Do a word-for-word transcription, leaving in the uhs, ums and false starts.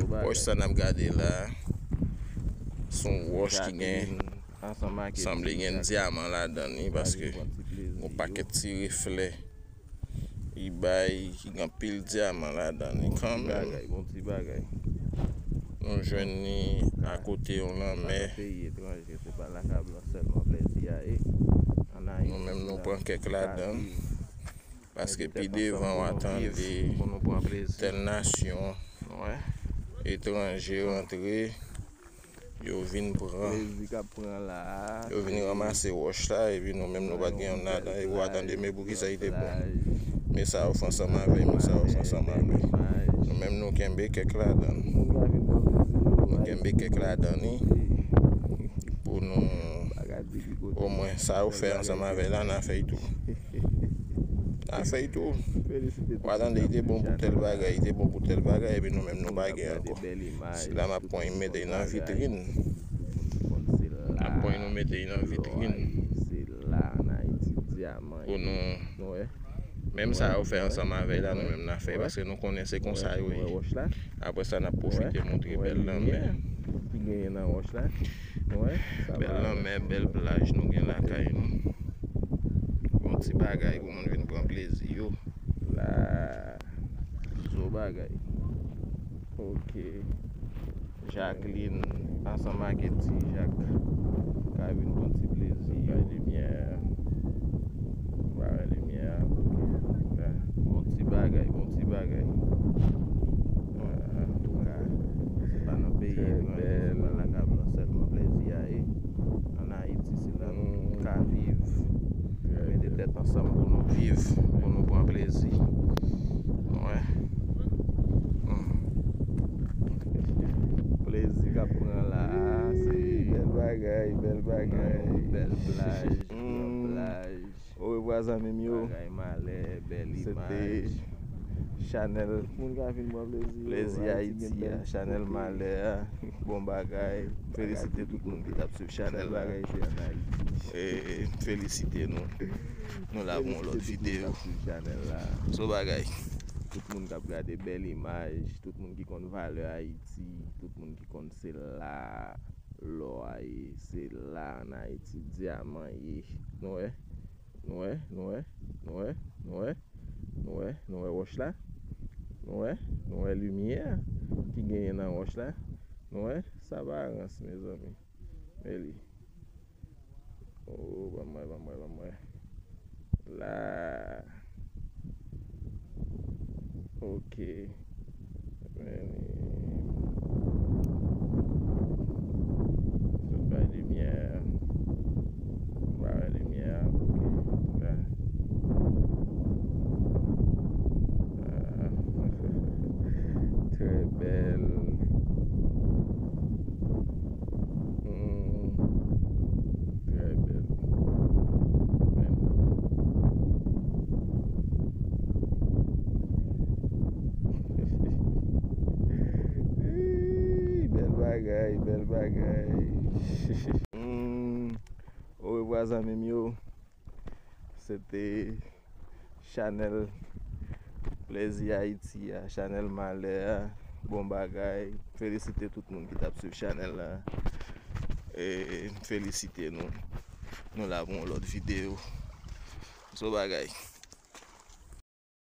Wòch sa n ap gade la, se yon wòch ki gen, sanble gen dyaman ladan li, paske yon pakèt ti reflè li bay, ki gen anpil dyaman ladan li kanmenm. Nou jwenn li akote yon lanmè. Nou menm nou pran kèk ladan. Paske pi devan w a tande tèl nasyon etranje rantre, yo vin pran, yo vin ranmase wòch la, epi nou menm nou pa t gen youn ladan, epi w a tande men poukisa li te bon. Men sa yo fè ansanm avè l, men sa yo fè ansanm avè l. Nou menm nou kenbe kèk ladan. Nou kenbe kèk ladan li pou nou omwen sa yo fè ansanm avè l la, n a fè l tou. N a fè l tou. W a tande, li te bon pou tèl bagay, li te bon pou tèl bagay, epi nou menm nou pa gen ankò. Sila m ap pran, m mete l nan vitrin. M ap pran, nou mete l nan vitrin. Pou nou, menm sa yo fè ansanm avè l la, nou menm n a fè, paske nou konnen se konsa yo ye. Apre sa, n ap pwofite montre bèl lanmè. Bèl lanmè, bèl plaj nou gen lakay nou. Bon ti bagay pou moun vin pran plezi yo. La, zo bagay. Ok. Jacqueline ansanm ak Ti Jak ka vin pran ti plezi yo. Bay limyè. Bay limyè. Bon ti bagay, bon ti bagay. Antouka, se pa nan peyi etranje, se pa lakay blan sèlman plezi a ye. Ann Ayiti, se la nou tout ka viv. Mete tèt ansanm pou nou viv, pou nou pran plezi. Wè. Hmm. Plezi k ap pran la, se bèl bagay, bèl bagay. Bèl plaj, gran plaj. Orevwa zanmi m yo. Bagay malè, bèl imaj. Chanèl Plezi Ayiti a, chanèl malè a. Bon bagay. Felisite tout moun ki t ap swiv chanèl la. E, felisite nou. Nou la pou yon lòt videyo. So bagay. Tout moun k ap gade bèl imaj, tout moun ki konn valè Ayiti, tout moun ki konn se la lò a ye, se la ann Ayiti dyaman ye. Nou wè? Nou wè? Nou wè? Nou wè? Nou wè? Nou wè? Nou wè wòch la? Nou wè? Nou wè limyè ki genyen nan wòch la? Nou wè? Sa pa rans, mezanmi. Men li. Oh, ban m wè, ban m wè, ban m wè. La. Ok. Men li. Sot bay limyè. Bay limyè. Ok. La. Ah. Trè bèl. Hmm. Trè bèl. Men. Ey, bèl bagay, bèl bagay. Hmm. Orevwa zanmi m yo. Se te chanèl Plezi Ayiti a, chanèl malè a. Bon bagay. Felisite tout moun ki t ap swiv chanèl la. E, felisite nou. Nou la pou yon lòt videyo. So bagay.